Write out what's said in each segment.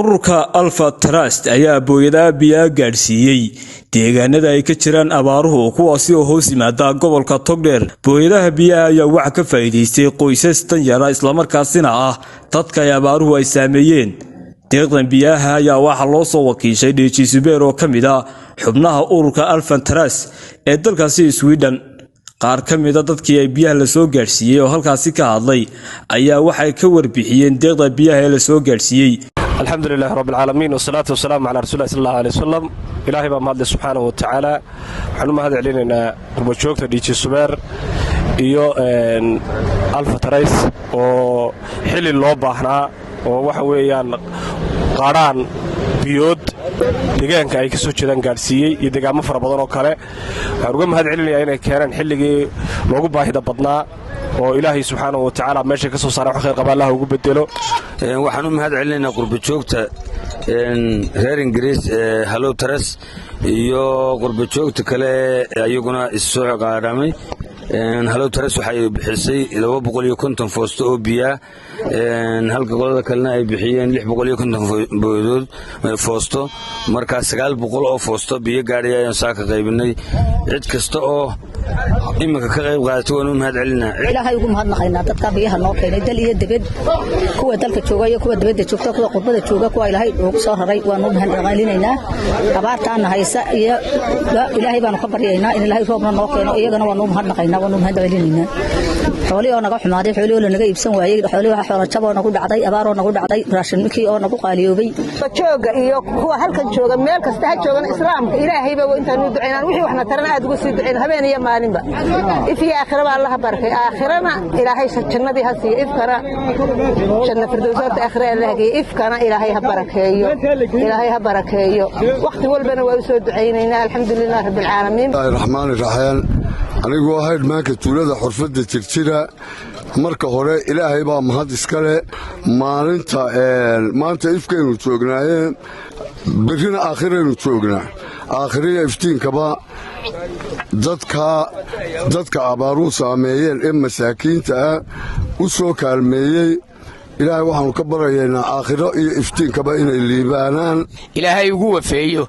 Ururka Alpha Trust ayaa booyadaha biyaha gaadhsiiyey deegaanada ay ka jiraan abaaruhu, kuwaasi oo hoos yimaada gobolka Togdheer. Booyadaha biyaha ayaa waxa ka faa'iidaystay qoysas danyara, islamarkaasina ah dadka ay abaaruhu ay saameeyeen. Deeqdan biyaha ayaa waxaa loo soo wakiishay Dheeji Subeer oo ka mid ah xubnaha ururka Alpha Trust ee dalkaasi Sweden. Qaar ka mida dadkii ay biyaha lasoo gaadhsiiyey oo halkaasi ka hadlay ayaa waxay ka warbixiyeen deeqda biyaha ee lasoo gaadhsiiyey. Alxamdu lilahi rabbi alcaalamiin, wasalaatu wasalaamu calaa rasuuli lah sal allahu aley wasalam. Ilaahay baa mahadle subxaanahu wa tacaala. Waxaan u mahad celinaynaa qurbajoogta Dhiiji Subeer iyo Alpha Trust oo xilli loo baahnaa oo waxa weeyaan qaadhaan biyood deegaanka ay ka soo jeedaan gaadhsiiyey iyo deegaamo fara badan oo kale. Waxaan uga mahad celinayaa inay keeneen xilligii loogu baahida badnaa, oo Ilaahay subxaanahu wa tacaala meeshay ka soo saareen wax khayr qaba Allaha ugu bedelo. Waxaan u mahad celinaynaa qurbajoogta reer Ingiriis ee Hello Trust iyo qurbajoogta kale ayaguna issoo qaadhamay. Hello Trust waxay bixisay 250 foosto oo biyaa, halka qolada kalena ay bixiyeen 650 booyadood foosto. Markaa 900 oo foosto biyo gaadhaya ayaan saa ka qaybinay. Cid kasta oo iminka ka qayb qaadatay waan u mahad celinaa. Ilaahay ugu mahadnaqaynaa dadka biyaha noo keenay, dal iyo debed, kuwa dalka jooga iyo kuwa dibadda joogta, kuwa qurbada jooga, kuwa Ilaahay ugu soo raray. Waanu u mahadcelinaynaa. Abaartaana haysa iyo Ilaahay baanu ka baryaynaa in Ilaahay roobna noo keeno. Iyagana waanu u mahadnaqaynaa, waanu u mahadcelinaynaa. Xoolihii oo naga xumaaday, xoolihii oo lanaga iibsan waayey, xoolihii waxa xoola jab oo nagu dhacday, abaar oo nagu dhacday, raashinkii oo nagu qaaliyoobay. Jooga iyo kuwa halkan jooga, meel kasta ha joogan, Islaamka Ilaahayba intaanu ducaynaan, wixii waxna tarana aad ugu sii ducayn habeen iyo maalinba. If iyo aakhiraba Allaha barakay. Aakhirana Ilaahay jannadii ha siiyo, ifkana janna firdowsaarta aakhira Allah geeyo. Ifkana Ilaahay ha barakeeyo, Ilaahay ha barakeeyo. Waqti walbana waa u soo ducaynaynaa. Alxamdulilah rabbil caalamiin. Raxmaan raxiim. Anigoo headmanka tuulada Xurfadda Jirjira, marka hore Ilaahay baa mahad iskale. Maalinta maanta ifkaynu joognaayeen, berrina aakhiraynu joognaa. Aakhiriya iftiinkaba dadka abaaruu saameeyeen ee masaakiinta ah u soo kaalmeeyey, Ilaahay waxaannu ka baryaynaa aakhiro iyo iftiinkaba inay liibaanaan. Ilaahay ugu wafeeyo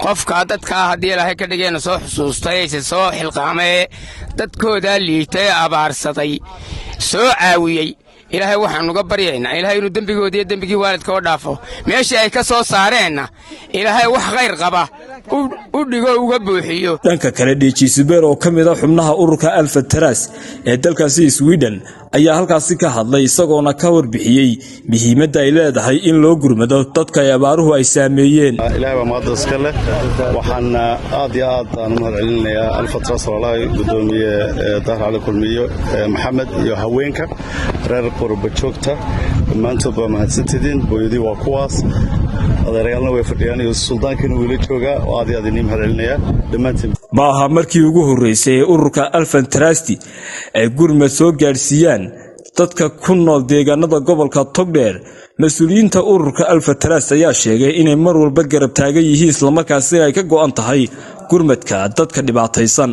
qofkaa dadkaa haddii Ilaahay ka dhigeenna soo xusuustay, ayse soo xilqaamee, dadkoodaa liitay ee abaarsaday soo caawiyey. Ilaahay waxaanuga baryaynaa Ilaahay inuu dembigoodiiyo dembigii waalidka oo dhaafo. Meeshii ay ka soo saareenna Ilaahay wax khayr qaba u dhigo, uga buuxiyo. Dhanka kale, Dheeji Subeer oo ka mid a xubnaha ururka Alpha Trust ee dalkaasi Sweden ayaa halkaasi ka hadlay, isagoona ka warbixiyey muhiimadda ay leedahay in loo gurmado dadka ay abaaruhu ay saameeyeen. Ilahay baa mahadda iska leh. Waxaan aad iyo aad aan u mahad celinayaa Alpha Trust, walaalahay, gudoomiye Dahar Cali Kulmiyo Maxamed iyo haweenka reer qurba joogta dhammaantood. Baa mahadsantidiin. Booyadii waa kuwaas, adeerayaalna way fadhiyaan iyo suldaankiina wiila joogaa, oo aad iyo aad inii mahad celinayaa dhammaantiin. Ma aha markii ugu horreysay ee ururka Alpha Trust ay gurmad soo gaadhsiiyaan dadka ku nool deegaanada gobolka Togdheer. Mas-uuliyiinta ururka Alpha Trust ayaa sheegay inay mar walba garab taagan yihiin, islamarkaasina ay ka go'an tahay gurmadka dadka dhibaataysan.